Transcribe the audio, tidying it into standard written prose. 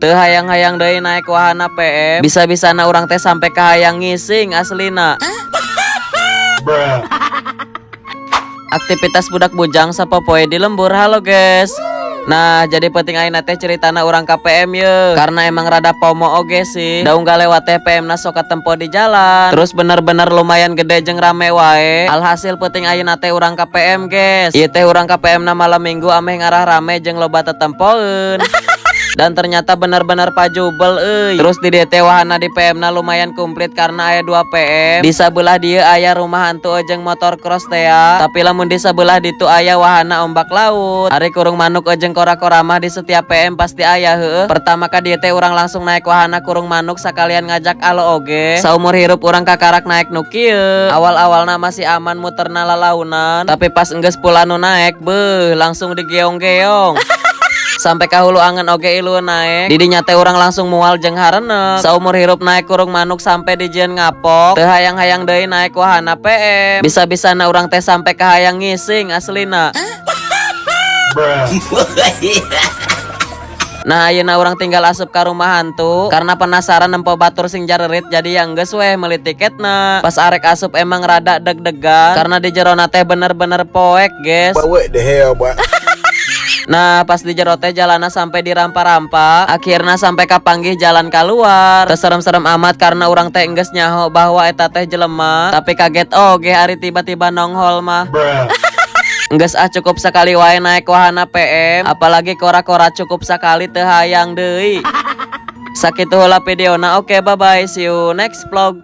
Teu hayang-hayang deui naik wahana PM. Bisa-bisana urang teh sampai kahayang ngising aslina. Bruh. Aktivitas budak bujang sapopoe di lembur. Halo, guys. Nah, jadi peuting ayeuna teh ceritana urang ka PM ye. Karena emang rada FOMO oge sih. Da unggal lewat teh PM na sok katempo di jalan. Terus bener-bener lumayan gede jeung rame wae. Alhasil peuting ayeuna teh urang ka PM, guys. Ieu teh urang ka PM na malam Minggu ameh ngarah rame jeung loba tetempoeun. Dan ternyata benar-benar pajubel euy. Terus di DT wahana di PM na lumayan komplit karena aya 2 PM. Di sebelah dieu aya rumah hantu jeung motor cross teh ya. Tapi lamun di sebelah ditu aya wahana ombak laut. Ari kurung manuk jeung kora-kora mah di setiap PM pasti aya, heueuh. Pertama ka dieu teh urang langsung naik wahana kurung manuk sakalian ngajak alo oge. Saumur hirup urang kakarak naik nu kieu. Awal-awalna masih aman, muterna lalaunan, tapi pas enggeus pulanu naik, beuh, langsung digeong-geong. Sampai ka hulu angen oge ilu naik. Didinya teh urang langsung mual jeung harenek. Saumur hirup naik kurung manuk sampai dijieun ngapok. Teu hayang-hayang deui naik wahana PM. Bisa-bisana urang teh sampai kahayang ngising aslina. Bruh. Nah, ayeuna urang tinggal asup ka rumah hantu karena penasaran nempo batur sing jarerit, jadi yang geus weh meuli tiketna. Pas arek asup emang rada deg-degan karena di jerona teh bener-bener poek, guys. But what the hell, boy? Nah, pas di jero teh jalana sampai di rampa-rampa, akhirnya sampai kapanggih jalan keluar. Teu serem-serem amat karena urang teh enggeus nyaho bahwa eta teh jelema, tapi kaget oge ari tiba-tiba nonghol mah. Bruh. Enggeus ah, cukup sekali wae naik wahana PM, apalagi kora-kora, cukup sekali, teu hayang deui. Sakitu heula videona. Oke, bye bye, see you next vlog.